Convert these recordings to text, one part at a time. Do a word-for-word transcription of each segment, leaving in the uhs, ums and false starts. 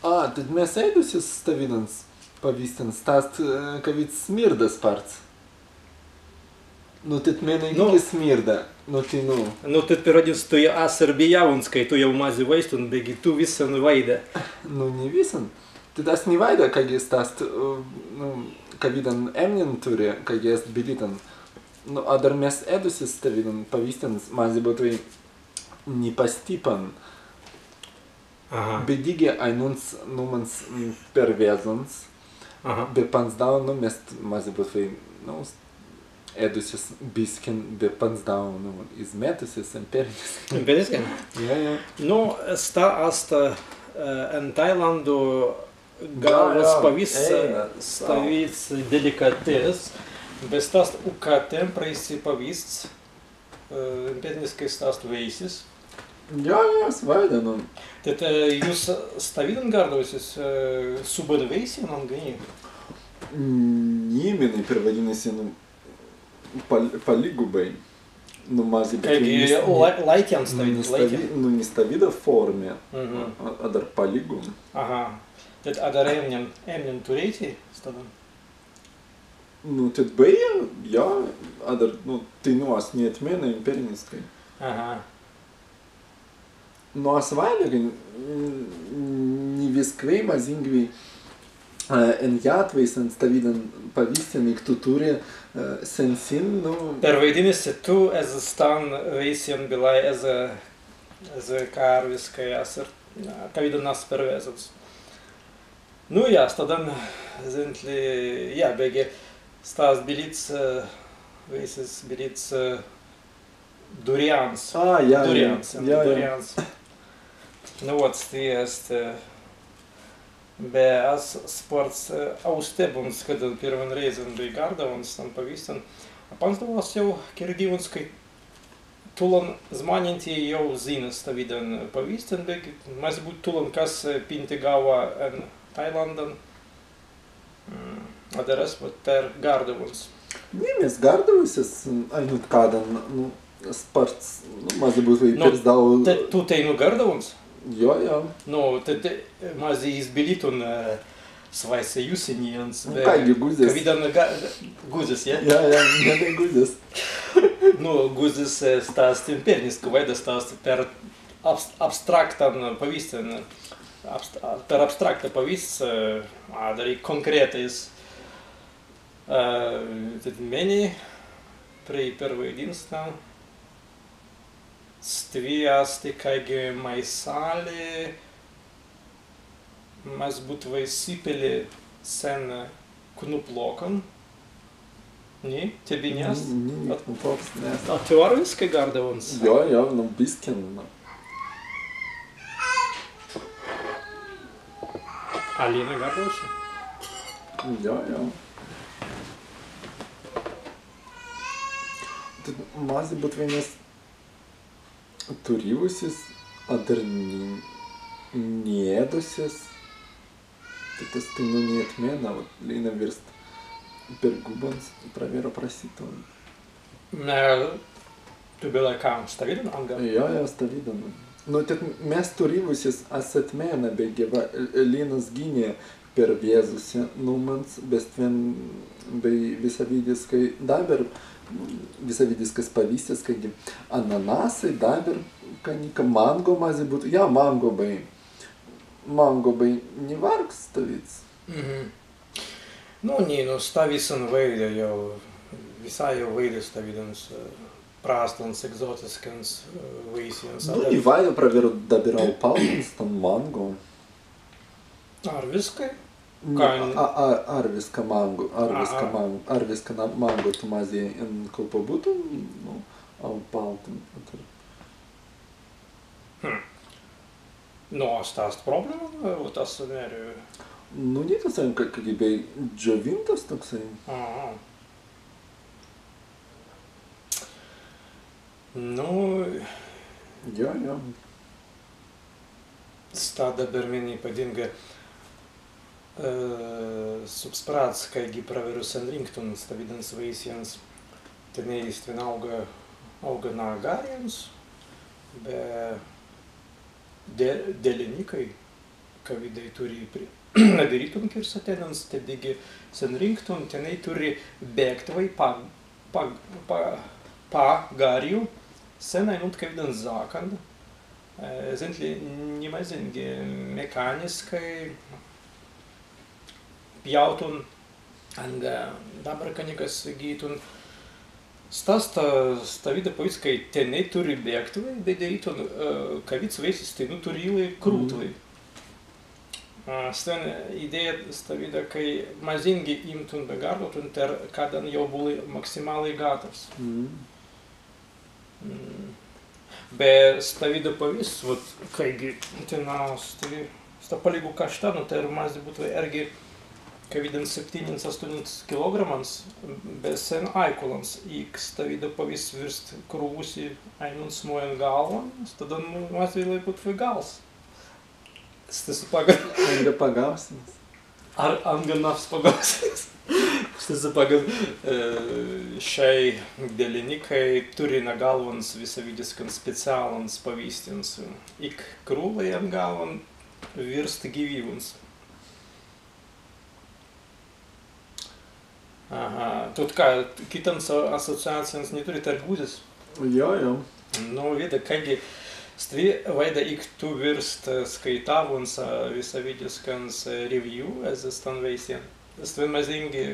A, tēt mes ēdusis stawīdans pawīstins, sta ast, e, kawīds smirda spārts. Nu, tēt mennei, nu, dīgi smirda. Nu, tēt, nu. Nu, tēt, perwaidins, tū jāu as bijāwuns, kāi tū jāu mazzi waīstun, beggi tū wissan waīda. Nu, ni wissan. Tēt as ni waīda, kāigi sta ast, e, nu, kawīdan emnin turri, kāigi ēst bilītan. Nu, adder mes ēdusis stawīdan pawīstins, mazzi būtwei ni pastippan. Aha. Be dīgi ainunts nūmans, mm, perwēzuns. Aha. Be panzdau, nu, mes mazzi būtwei, nu, ēdusis biskin, be panzdau, nu, izmetusis, empīriniskai. Empīriniskai? Jā, jā. Nu, sta ast, e, en Tailandu galwas pawīsts, e, stawīds delikatis, be sta ast ukātemprāisi pawīsts. E, empīriniskai sta ast wēisis. Jā, jā, as waīda, nu. Tēt, e, jūs stawīdan gardawusis, e, subban wēisjan anga ni? Ni, mennei perwaidinna si, nu, pal-, palīgubai. Nu, mazzi, bet kāigi ni sta-, lai-, laītjan stawīdan, nu, ni stawī-, laītjan. Nu, ni stawīda fōrma. Mhm. A, a, adder palīgun. Aha. Tēt adder emnin, emnin turēi stawīdan? Nu, tēt bēi, jā, adder, nu, teinū as ni etmēna empīriniskai. Aha. Nu, as waīda, kāi, mm, ni wiskwēi mazīngi, e, enjātwei sen stawīdan pawīstin, ik tū turri, e, sen sin, nu. Perwaidinna si, tū ezze stan wēisjan bilāi ezze, ezze ka arwiskai as ir, na, kawīdan as perwēzuns. Nu jā, staddan zentli, jā, beggi sta ast bilīts, e, wēisis bilīts, e, durians. A, jā, jā. Durians, jā, jā. Durians. Nu, wot, stwi ast, e, be as spārts, e, austebbuns, kaddan pirman rēizan bēi gardawuns stan pawīstin. A panzdau as jāu kīrdiwuns, kāi tūlan zmānentei jāu zinna stawīdan pawīstin, beggi mazzi būt tūlan, kas, e, pintegawa en Tailandan. Mm, adder as, wot, tēr gardawuns. Ni, mes gardawusis, ainuntkaddan, nu, spārts, nu, mazzi būtwei, nu, pirzdau. Tēt tū teinū gardawuns? Jā, jā. Nu, tēt, e, mazzi izbilītun, e, swāise jussenjans, nu, be kāigi guzzis. Kawīdan ga-, guzzis, jā? Jā, jā, mennei guzzis. Nu, guzzis, e, sta ast empīriniskai waīda, sta ast per abs-, abstraktan pawīstin, abst-, per abstraktan pawīstin, e, adder konkrētais, e, tēt mennei prei perwaidinna sta, stwi ast kāigi maisāli, mazzi būtwei sipeli sen knuplokan. Ni, tebbei ni ast? Ni, ni, knuploks ni ast. A tū arwiskai gardawuns? Jā, jā, nu, biskin, nu. A Lina gardawusi? Jā, jā. Tēt mazzi būtwei mes turīwusis, adder ni, ni ēdusis. Tēt as teinū ni etmēna, wot, Lina wīrst pergūbuns prawerru prasītun. Nē, tū bilāi, ka stawīdan anga? Jā, jā, stawīdan. Nu, tēt mes turīwusis, as etmēna, beggi wa, Linas ginni perwēzusi nūmans, be stwen bēi wisawīdiskai dabber, wisawīdiskas pawīstis, kāigi ananasai, dabber ka nika, mango mazzi būtwei, jā, mango bēi. Mango bēi ni wārgs stawīds. Mhm. Nu, ni, nu, sta wissan waīda jāu, wissan jāu waīda stawīdans, e, prastans, egzotiskans, e, wēisjans. Nu, ni waīda, prawerru dabber aupaltun stan mango. Arwiskai? Ni, kāi a, a, arwiska mango, arwiska man-, arwiska na-, mango tū mazzi enkopabūtun, nu, aupaltun, adder. Hm. Nu, sta ast problēma, wot, as mēri. Nu, ni, tas en, ka-, kāigi bēi džawintas toksai. Aha. Nu. Jā, jā. Sta dabber mennei padīnga, e, subs prāts, kāigi prawerru senrīnktun stawīdans wēisjans, tenēi stwen aūga, aūga na garrjans, be de-, delinikāi. Kawīdai turri pri-, dirītun kīrsa tennans, tēt dīgi sen rīntun, tenēi turri bēgtwei pa, pa, pa, pa garrju, sen ainuntkawīdan zakan, e, zentli ni mazīngi mekāniskai pjautun, anga dabber ka nika segītun. Sta, sta, stawīda pawīsts, kāi tenēi turri bēgtwei, be dirītun, e, kawīds waīstis teinū turīlai krūtwei. A, stwen idēja stawīda, kāi mazīngi īmtun be gardautun tēr, kaddan jāu būlai maksimālai gataws. Mm. Be stawīda pawīsts, wot, kāigi tenā, stwi-, sta palīgu kastan, nu, tēr mazzi būtwei ērgi kawīdans septīnins, astūnins kilogramans, be sen aikulans, ik stawīda pawīsts wīrst krūwusi ainunts mūjan galwan, staddan, nu, mazīlai būtwei gals. Stesse paggan. Anga pagaūsins. Ar anga nafs pagaūsins. Stesse paggan, e, šai delinikai turri na galwans wisawīdiskans speciālans pawīstins. Ik krūlai en galwan wīrst giwīwuns. Aha, tū ka, kitans a-, asociācijans ni turri tēr gūzis? Jā, jā. Nu, widā, kāigi stwi waīda, ik tū wīrst, e, skaitāwuns, e, wisawīdiskans, e, revju, ezze stan waīsjan. Stwen mazīngi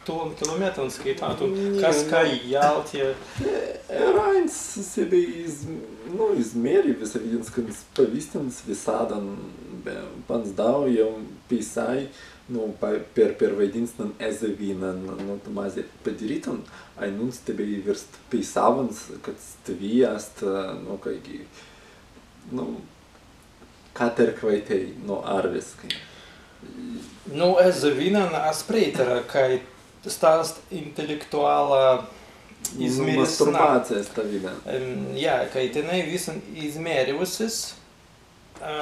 tūlan kilometrans skaitātun, kas kāi jāutja. E, eraīns sebbei iz-, nu, izmēri wisawīdiskans pawīstins wisaddan, be panzdau jāu peisāi, nu, pa-, per, perwaidīnsnan ezze winnan, nu, tū mazzi padirītun, ainunts tebbei wīrst peisāwuns, kad stwi ast, nu, kāigi, nu, ka tēr kwaitēi, nu, arwiskai. Nu, ezze winnan as preitara, kāi sta ast intelektuāla, nu, izmērisna. Masturbācija stawīda. Em, jā, kāi tenēi wissan izmēriwusis, e,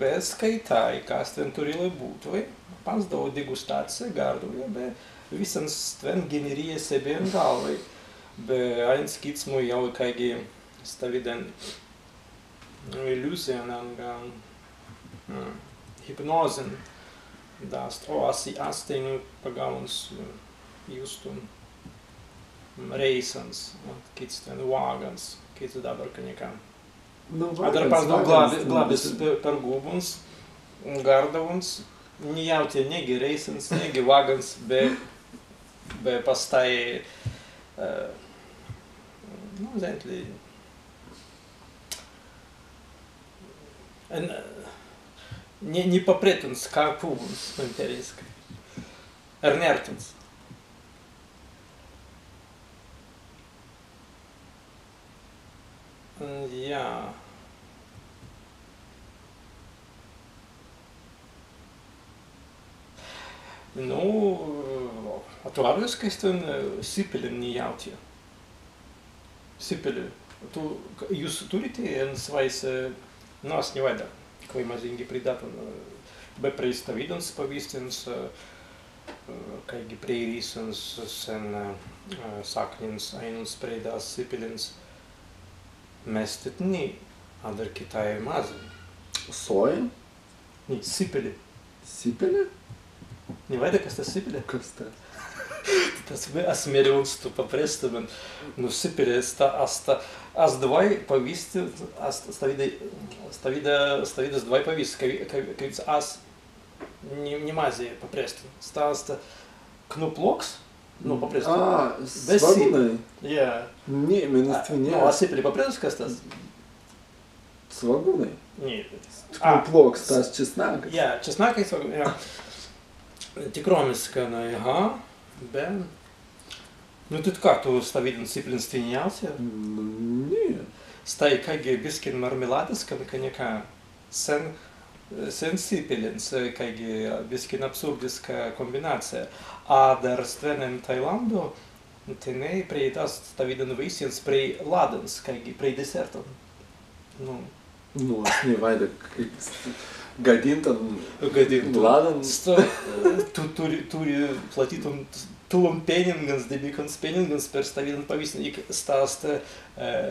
be skaitāi, kas stwen turīlai būtwei, panzdau degustācija, gardauja, be wissans stwen generīja sebbei en galwai, be aīns kits mūj jāu kāigi stawīdan iliūzijan anga, mm, hipnōzin dāst, o, as, as teinū pagaūwuns, mm, justun, mm, reisans, kits ten wagans, kits dabber ka nika. Nu, adder wagans, panzdau wagans, glabis, nu, glabis per-, pergūbuns, gardauns, ni jāutja negi reisans, negi wagans, be, be pastāi, e, nu, zentli, En, ni, ni paprestuns, ka pūwuns, nu, empīriskai. Ernērtuns. Jā. Nu, a tū arwis, kāi stwen, e, sipilin ni jāutja? Sipili. Tū, k-, jūs turritei en swāise, nu, as ni waīda, kwēi mazīngi preidātun, e, be prei stawīdans pawīstins, e, e, kāigi prei rīsans sen, e, e, saknins, ainunts preidāi sipilins. Mes tīt ni, adder kitāi mazzi. Sōja? Ni, sipili. Sipili? Ni waīda, kas sta sipili? Kas sta? Tas me-, as mēri, un stu paprestun, nu, sipili sta, sta, ast dwāi pawīstis, ast, stawīdai, stawīda, stawīdas dwāi pawīstis, ka, ka, kāi as ni, ni mazzi paprestun. Sta ast knūploks, nu, paprestun. A, be si-, swagūnai? Jā. Ni, men ast, nu, a sipili paprestun, kas tas? Swagūnai. Ni. A, knūploks, tas česnakas. Jā, česnakai swagūnai, jā. Tikrōmiskanai, aha, be. Nu, tīt ka, tū stawīdan sipilin stwi ni jāutja? Nu, ni. Stāi kāigi biskin marmelādiskan, ka nika sen, sen sipilins, kāigi biskin absurdiska kombinācija. Adder stwen en Tailandu, tenēi preidāi stawīdan waīsjans prei laddans, kāigi prei desērtan. Nu. Nu, as ni waīda, kāi s-, gadīntan, gadīntan laddan. Sta, e, tū, turri, turri platītun tūlin penningans, debīkans penningans per stawīdan pawīstin, ik sta ast, e,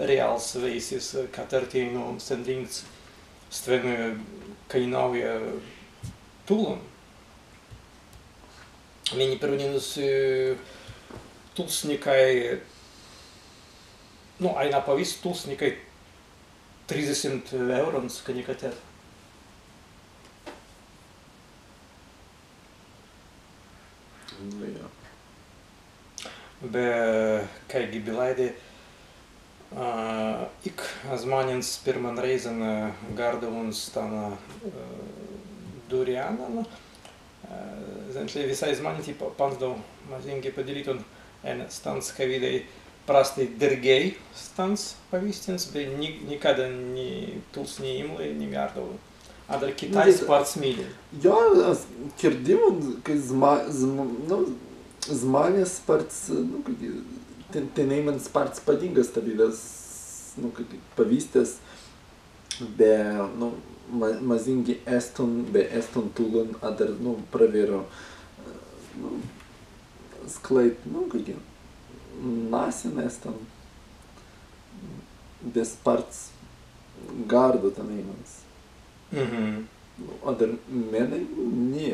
reāls waīstis, e, ka tēr teinū sen rīngts stwen, e, kaināuja, tūlan. Mennei perwannins, ē, tūls ni kāi, nu, aīna pawīstis, tūls ni kāi trīdesimts eurans, ka nika tēt. Nu jā. Be kāigi bilāi dēi, ā, ik zmānents pirman rēizan, ā, gardawuns stan, ā, durjānan, ā, zentli wisāi zmānentei pa-, panzdau mazīngi padalītun en stans, kawīdai prastai dārgai stans pawīstins, be ni-, nikaddan ni tūls ni īmlai, ni gardawuns. Adder kitāi spārts mīlin. Jā, as kirdimai, kāi zmā-, zm-, nu, zmānes spārts, nu, kāigi, ten-, tenēimans spārts padīnga stawīdas, nu, kāigi, pawīstis, be, nu, ma-, mazīngi ēstun, be ēstun tūlan, adder, nu, prawerru, nu, sklāit, nu, kāigi, nasen ēstun, be spārts gardu tenēimans. Mhm. Adder mennei ni.